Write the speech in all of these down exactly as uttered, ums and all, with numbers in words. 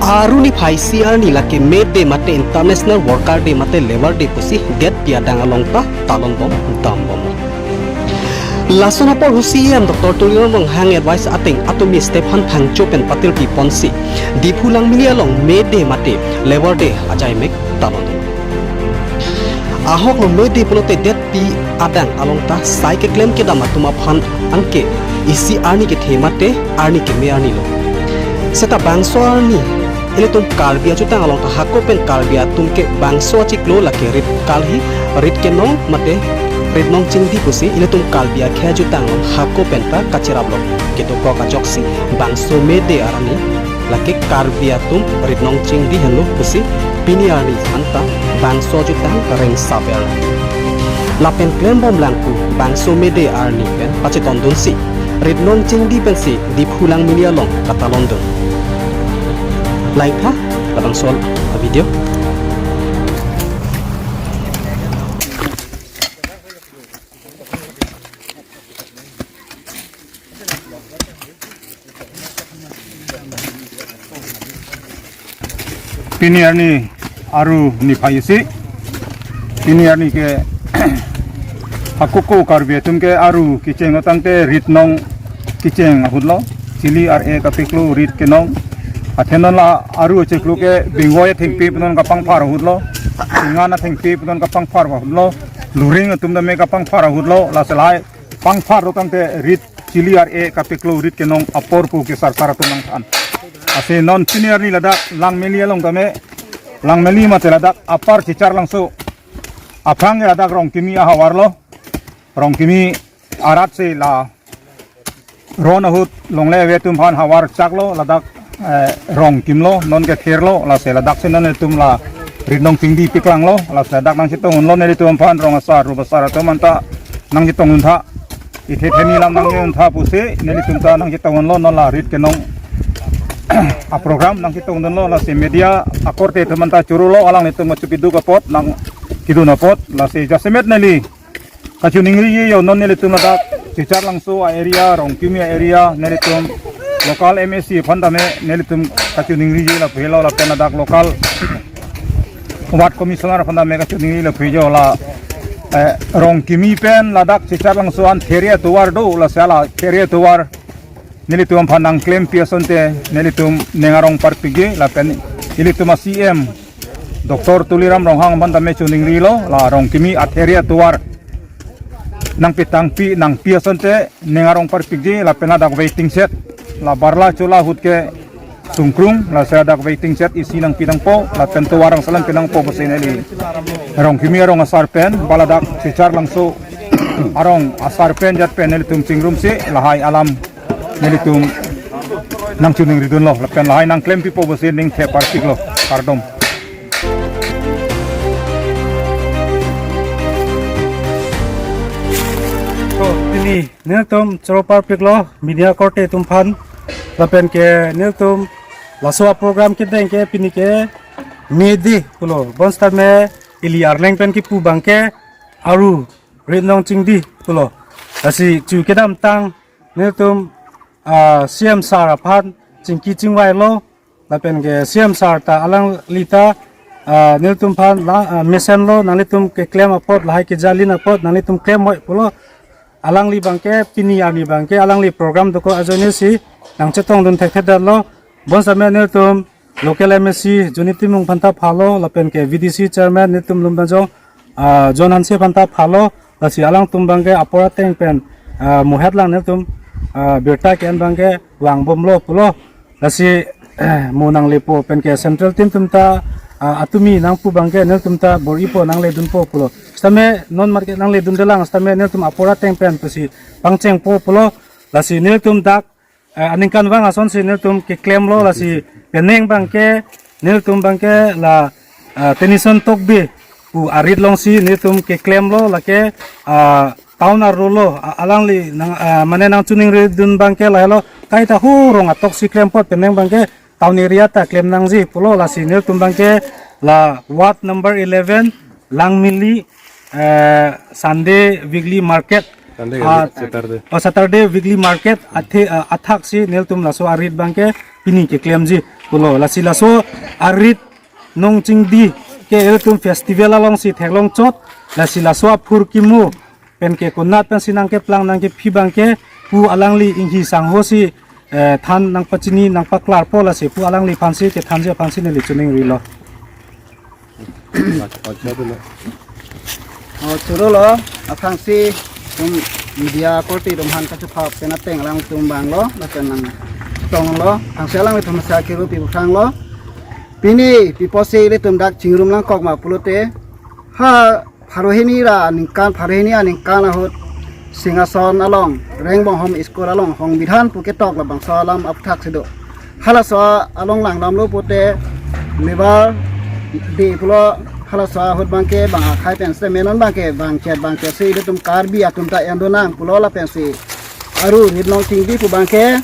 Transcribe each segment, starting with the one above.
Aru niphai isi arni lake May Day mate International Worker Day mate Labour Day pusi detpi adang along ta talon bom dam bom. Lason apor C E M Doctor Tuliram Ronghang advice ateng atumi step han thangcho pen patirpi ponsi Diphu Langmili along May Day mate Labour Day ajaimek talon. Ahok lo May Day pulote detpi adang along ta sai keklem kedam atum aphan anke isi arni kethe mate arni keme arni lo. Seta bangso arni ilitum Karbi ajutang along ta hako pen Karbi atum ke bangso achiklo lake rit kalhi, rit kenong mate rit nong chingdi pusi ilitum Karbi akhei ajutang along hako pen ta kacherap lo. Kedokok ajoksi bangso May Day arni lake Karbi atum rit nong chingdi henlo pusi pini arni anta bangso ajutang rengsaber. Lapen klembom lang pu bangso May Day arni pen pachetondunsi rit nong chingdi pensi Diphu Langmili along katalondun. Lain tha labangso a-video. Pini arni Aru niphai isi. Pini arni ke hakoko Karbi atum ke Aru kecheng lo tangte rit nong kecheng ahut lo. Chili ar-e kapeklo rit kenong. Athe non la Aru chiklo ke bingwoi athengpi pu non kapangphar ahut lo. Singan athengpi pu non kapangphar ahut lo. Luring atum tame kapangphar ahut lo. Lasi lahai pangphar lo tangte rit chili ar-e kapeklo rit kenong apor pu ke sarkar atum nangthan. Lasi non pini arni ladak Langmili along tame, Langmili mate ladak apar Chicharlangso aphrang ke ladak Rongkimi ahavar lo. Rongkimi arat si la ron ahut longle ave atum aphan havar chak lo, ladak eh, Rongkim lo, non ke Kher lo, lasi ladak si non nelitum la rit nong chingdi piklang lo, lasi ladak nangchetongdun lo nelitum aphan rong asar, rup asar atum anta nangchetongdun tha. Ithe theni lam nangdun tha pusi nelitum ta nangchetongdun lo, non la rit kenong a-program nangchetongdun lo, lasi media akorte atum anta choro lo, alanglitum kachepiduk apot, nangkedun apot, lasi jasemet neli kachiningri yo non nelitum ladak Chicharlangso a-area, Rongkimi a-area, nelitum local M A C aphan tame nelitum kachiningri la phelo lapen ladak local ward commissioner aphan tame kachiningri la phejo la eh, Rongkimi pen ladak Chicharlangso an Theria tovar do, lasi la Theria tovar nelitum aphan nangklempi asonte nelitum ning arong parpikji lapen ilitum a-C E M Doctor Tuliram Ronghang aphan tame chiningri lo la Rongkimi a-Theria tovar nangpitangpi nangpi asonte ning arong parpikji lapen ladak waiting shed la Barla Chola ahut ke sungkrung, lasi ladak waiting shed isi nangpi nangpo lapen tovar rong salam pi nangpo pusi neli Rongkimi arong asar pen ba ladak Chicharlangso arong asar pen jat pen nelitum chingrumsi lahai alam nelitum nangchiningridun lo lapen lahai nangklempipo pusi ning the parpik lo, kardom. To pini nelitum choro parpik lo media korte atum aphan lapen ke nelitum laso a-program kedeng ke pini ke May Day pulo, bonsitame ili arleng pen kipu abang ke Aru rit nong chingdi pulo. Lasi chu kedamtang nelitum ah, C E M sir aphan chingki chingvai lo lapen ke C E M sir ta alangli ta ah, nelitum aphan la ah, mesen lo, nanglitum keklem apot lahai kejalin apot nanglitum klem moi pulo. Alangli abang ke pini arni abang ke alangli program dokok ajoine si nangchetongdun thekthe det lo. Bonsitame nelitum local M A C Joni Timung aphan ta phalo lapen ke V D C chairman nelitum Lumbanjong ah, John Hanse aphan ta phalo, lasi alangtum abang ke apor ateng pen ah, muhet lang nelitum ah, birta ke-en abang ke vangbom lo pulo. Lasi mo nanglepo pen ke central team atum ta ah, atumi nangpu abang ke nelitum ta bor-ipo nangledunpo pulo. Sitame non market nangledunde lang sitame nelitum apor ateng pen pusi pangchengpo pulo. Lasi nelitum dak eh, aningkanvang asonsi nelitum keklem lo, lasi penang abang ke nelitum abang ke la eh, Tenison Tokbi pu arit alongsi nelitum keklem lo, lake ah, town arlo lo, ah, alangli nang ah, mane nangchiningridun abang ke lahelo, kaita hu rong atok si klem apot penang abang ke town area ta klem nangji pulo. Lasi nelitum abang ke la ward number eleven Langmili eh, Sunday weekly market Sunday ah, Saturday. Oh, Saturday weekly market athe ah, athak si nelitum laso arit abang ke pini keklemji. Pulo, lasi laso arit nong chingdi ke ilitum festival alongsi theklong chot, lasi laso aphurkimo pen ke konat pensi nangkeplang nangkephi abangke pu alangli inghi sanghosi, eh, than nangpachini nangpaklarpo, lasi pu alangliphansi kethanji aphansi neli chiningrilo. O, chorolo, aphrangsi itum media korte itum aphan kachepha pen ateng alangtum vanglo, lapen nangtonglo, aphrangsi alanglitum sa kiru pi buthanglo. Pini, pi apotsi ilitum dak chingrum langkok ma pulote, ha, pharo hini ra aningkan, pharo hini aningkan ahut Singhason along, Rengbonghom School along, Hongbidhan pu ketok labangso alam aphuthak si do. Halaso along langdamlo pute, Labour Day pulo, halaso ahut abangke, bang akhai pen sitame non abangke, bangchet bangchet si ilitum Karbi atum ta endonang pulo lapensi aru rit nong chingdi pu abangke,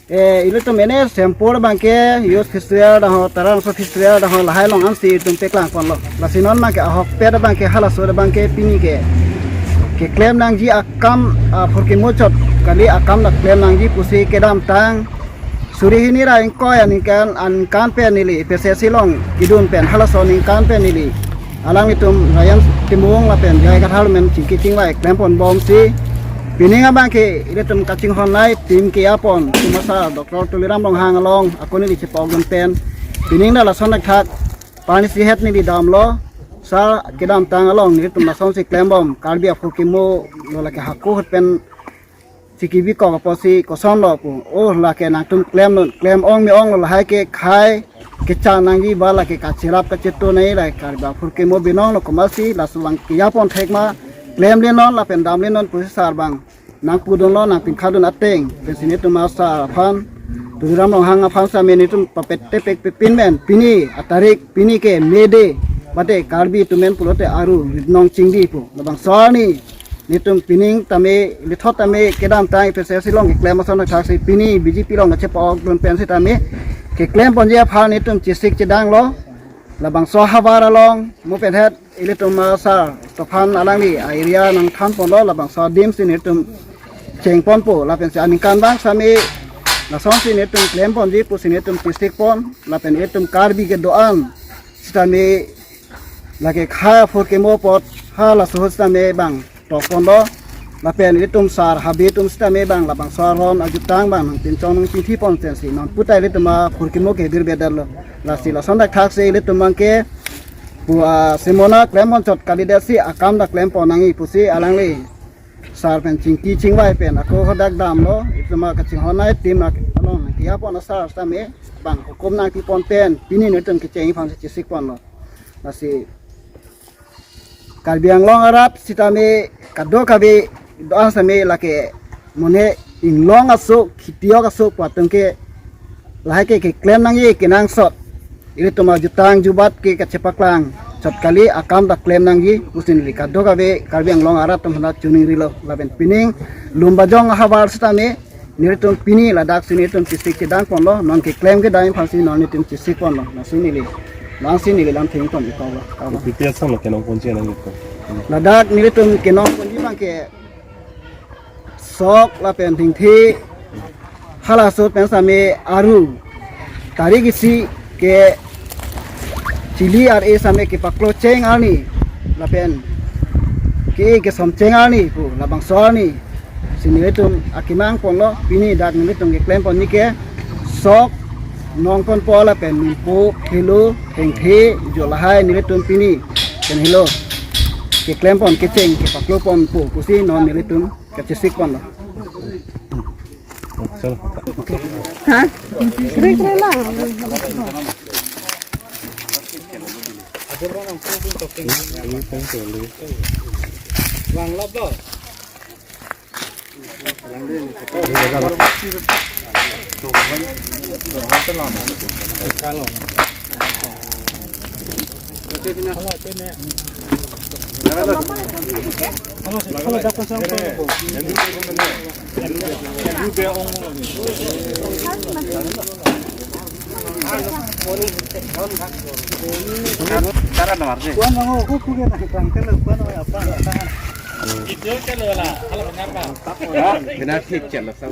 eh, ilitum ene Sempur abangke, Youth Festival dang ho, Taralangso Festival dang ho, lahai along ansi itum peklang ponlo. Lasi non abangke ahokpet abangke halaso abangke pini ke keklem nangji akam, ah, phurkimo chot kali, akam dak klem nangji pusi kedamtang suri hini ra ingkoi aningkan, aningkan pen neli P C C along kedun pen halaso aningkan pen neli alanglitum Ryan Timung lapen J I Kathar men chingki chingvai klem ponbomsi, pining abangke ilitum kachinghon nai tim kejapon, itum asar Doctor Tuliram Ronghang along ako neli chepokdun pen, pining dak lason thakthak, pani si het neli damlo, sar kedamtang along nelitum lasonsi klembom, Karbi aphurkimo lo lake hako ahut pen chikibikok apotsi kosonlo pu. O, lake nangtum klem non, klem ong me ong lo, lahai ke khai kechang nangji ba lake kacherap kacheto nai, lahai Karbi aphurkimo binong lo komatsi, laso abang kejapon thek ma, klemle non lapen damle non pusi sar abang nangpudunlo, nangpingkhadun ateng pensi nelitum asar aphan, Tuliram Ronghang aphan sitame nelitum papet tepek pepin men, pini atarik, pini ke May Day, mate Karbi atum men pulote aru rit nong chingdi pu. Labangso arni nelitum pining tame, lithot tame kedamtang P C C along keklem ason thaksi pini B J P along kachepokdun pen sitame keklem ponji aphan nelitum chesik chedanglo. Labangso ahavar along mo pen het ilitum asar Stephan alangli a-area nangthan ponlo, labangso adim si nelitum cheng ponpo, lapensi aningkanvang sitame lasonsi nelitum klem ponji pusi nelitum chesik pon, lapen ilitum Karbi kedo-an sitame lake khai aphurkimo apot halaso ahut sitame bang tok ponlo. Lapen ilitum sar habe atum sitame bang labangso aron ajutang abang nangpinchong nangpinthi pon pensi non puta ilitum aphurkimo ke birbedetlo. Lasi lason dak thaksi ilitum abangke pu, ah, semona klem pon chot kalidetsi akam dak klem pon nangji pusi alangli sar pen chingki chingvai pen ako hadak damlo, ilitum akachinghon nai tim along kejapon asar sitame bang hukum nangpi pon pen pini nelitum kecheng aphansi chesik ponlo. Lasi Karbi Anglong arat sitame kadokave do-an sitame lake mone inglong aso, khitiok aso pu atum ke lahai ke keklem nangji kenangsot. Ilitum ajutang jubat ke kachepaklang chot kali, akam dak klem nangji pusi neli kadokave Karbi Anglong arat atum aphan chiningrilo. Lapen pining Lumbajong ahavar sitame nelitum pini ladaksi nelitum chesik chedang ponlo, non keklem kedam aphansi non nelitum chesik ponlo, lasi neli, lasi neli lam theng pon ikoklo. Kopi asam lo kenong ponji nangji ko? Ladak nelitum kenong ponji abangke sok lapen thengthe halaso ahut pen sitame aru tarik isi ke chili ar-e sitame kepaklo cheng arni lapen ke kesom cheng arni pu labangso arni si nelitum akemang ponlo. Pini dak nelitum keklem ponji ke sok, nong ponpo lapen nimpo, helo, thengthe, jo lahai nelitum pini pen helo keklem pon, kecheng kepaklo ponpo pusi non nelitum kachesik ponlo. Chalo. Ha? Kre kre lang. Vang lap lo. Benar thik chalo sa.